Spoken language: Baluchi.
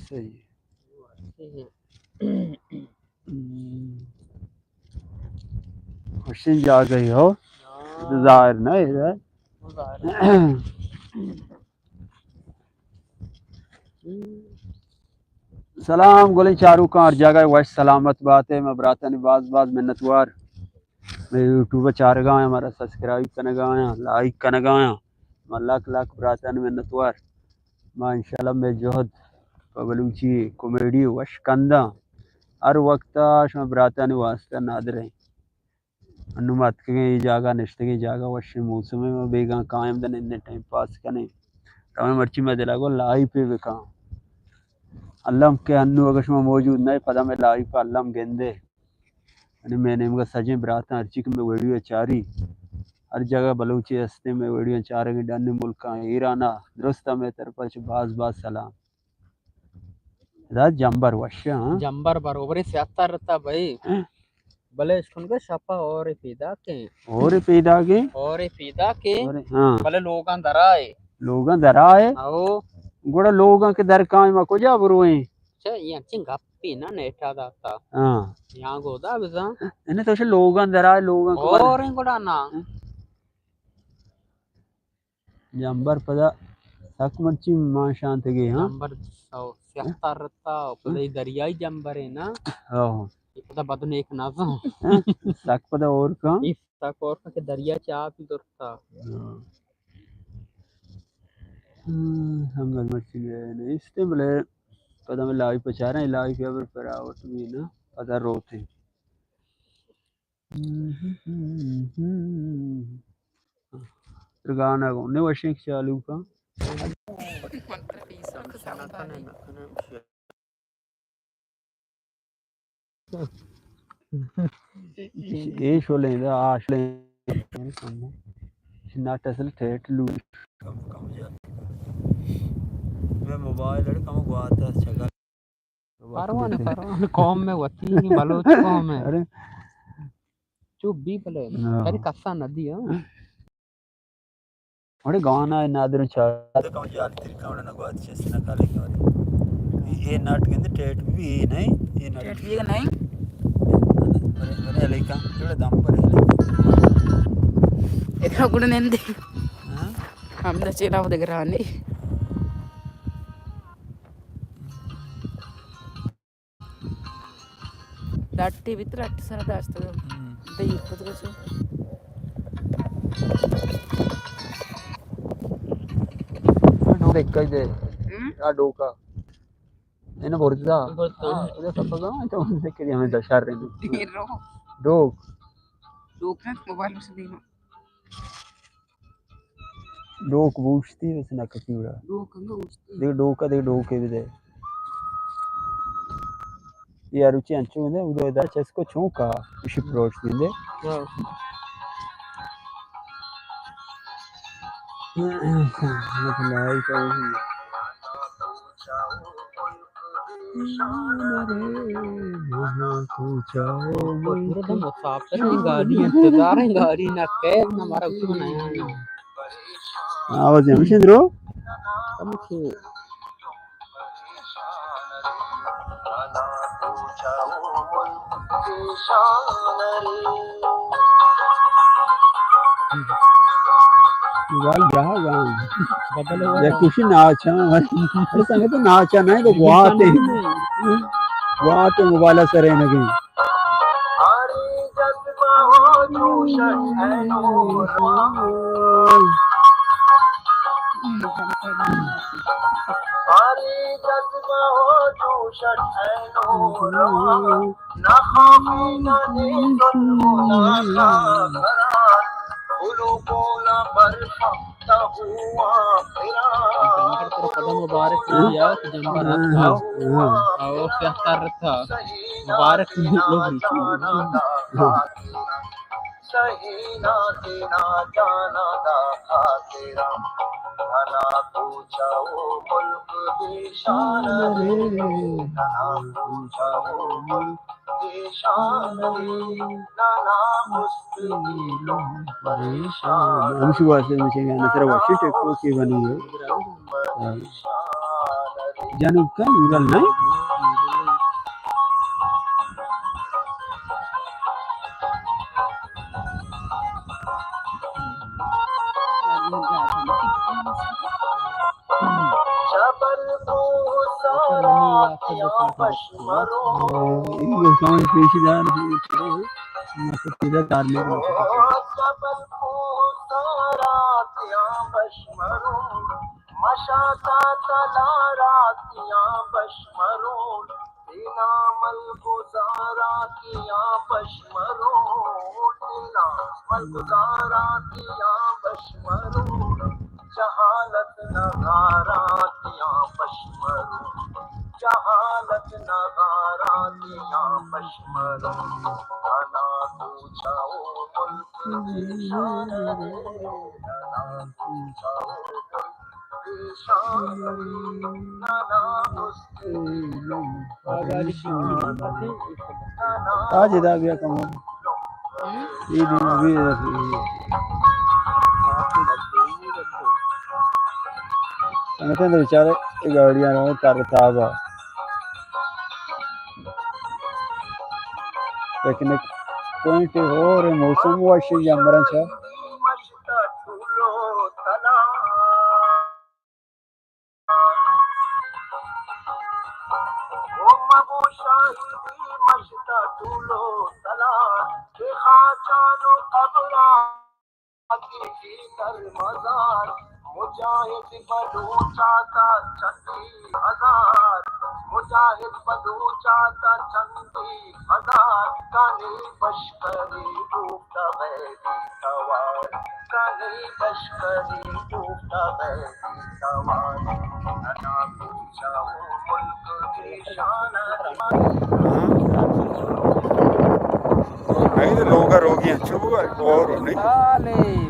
صحیح۔ ہم۔ وشیں جاگہے ہو۔ ہاں۔ ظاہر نہ ہے۔ ظاہر۔ سلام گلیں چاروکاں، ہر جاگہ وش سلامت باتے۔ مئے براتانی باز باز منتوار، مئے یوٹیوب ءَ چارگا آیاں، مارا سبسکرائب کنگا آیاں، لائک کنگا آیاں۔ ما لک لک براتانی منتوار۔ ما انشاءاللہ مئے جہد پہ بلوچی کامیڈی وش کنداں۔ ہر وقت ءَ شما براتانی واسطہ نادر ایں۔ انوں ما اتکگیں اے جاگہ، نشتگیں جاگہ، وشیں موسمے، ما بیگاں کائیں دن انیں ٹائم پاس کنیں۔ تو مرچی مئے دل ءَ گوں لائیپے بکن۔ الم کہ انوں اگہ شما موجود نہ ئے، پدا مئے لائیپ الم گندے۔ یعنی مئے نیمگا سجیں براتاں ہرچی کہ مئے ویڈیو چاری، ہر جاگہ بلوچے ہستیں، مئے ویڈیو چارگیں ڈنی ملکاں، ایرانا، درستا مئے طرفا چہ باز باز سلام۔ ادا جمبر وش، ہاں؟ جمبر بروبریں سیاہ تر رتا بھائی۔ ہاں۔ بلے اشکنگا شپا اور پیدا کیں۔ اور پیدا کیں؟ اور پیدا کیں۔ اور، ہاں۔ بلے لوگاں درائے۔ لوگاں درائے؟ او۔ گڑا لوگاں کہ درکائیں ما کجا برویں؟ چہ، اے انچیں گپے نہ نیٹا داتا۔ ہاں۔ یاں گودا بزاں۔ انہیں تو چہ لوگاں درائے، لوگاں کو اور ہیں گڑا نا۔ ہاں۔ جمبر پدا سک مرچی مان شانتگے، ہاں؟ جمبر سو سیاہ تر رتا، پدا اے دریائی جمبر ہے نا؟ ہاں۔ اے پدا بد نیک نظر۔ سک پدا اور کن؟ اے سک اور کن کہ دریا چہ آپ ہی درتا۔ ہاں۔ ہم مرچی نیست، بلے پدا مئے لائیپ چاریں، لائیپ یا پر پراوٹ بھی نا، پدا روتے۔ گانا گوں نے وشیں چالو کا۔ اے شولیں دا، آ شولیں۔ ناٹ اصل ٹیٹ لو۔ میں موبائل اڑ کم گواتا چگا۔ پروان، پروان قوم میں وتی بلوچ قوم ہے۔ ارے۔ چپ بی بلے۔ ہاں۔ ارے کسا ندی، ہاں۔ اڑے گانا ہے نادر چار۔ کم جان تیر کم نہ گوات چس نہ کالے کے۔ اے ناٹ گندے ٹیٹ بھی اے نہیں، اے ناٹ ٹیٹ بھی نہیں۔ ارے، ارے، علیکم، تھوڑا دم پر ہے۔ اتنا گڑ نندے۔ ہاں؟ ہم نہ چیلا وہ دگرانی۔ لٹی بیت، لٹ سر داشت۔ ہم۔ دیر کت گچو۔ ڈوکا دے۔ ہم؟ آ ڈوکا۔ اینا برزا۔ برزا۔ آ، ادا سب گا، تو ان سے کری ہمیں دشار رہے۔ دیر رو۔ ڈوک۔ ڈوک ہے، موبائل سے دینا۔ ڈوک بوشتی بس نہ کتی وڑا۔ ڈوک انگا بوشتی۔ دیکھ ڈوکا، دیکھ ڈوکے بھی دے۔ یہ روچی انچو دے، ادو دا چس کو چونکا، اسی پروش دے دے۔ ہاں۔ پورا دم مسافر ہیں، گاڑی انتظار ہیں، گاڑی نہ کہ نہ ہمارا کچھ نہ آیا۔ آواز ہمیشہ درو۔ ہمیشہ۔ موبائل جاہ گا۔ بدل ہوا یا نا۔ کچھ ناچا۔ ارے سنگت ناچا نہیں تو گواتے۔ گواتے موبائل سرے نگی۔ جمبر ترا پدا مبارک ہو یا کہ جمبر اتکا۔ ہاں، ہاں۔ او سیاہ تر اتکا۔ مبارک ہو لوگ۔ ہاں۔ ہمشی واسطہ مجھے گانا ترا وشی ٹیکو کی بنی ہے۔ جنوب کا نورل نہیں؟ آج ادا بیا کمو۔ یہ دن بھی سنگتیں تو بیچارے یہ گاڑیاں رو تر تابا۔ پکنک پوائنٹ اور موسم واشی جمبرن چا۔ ہاں۔ نہیں تو لوگ روگی ہیں، چپ کر، اور نہیں۔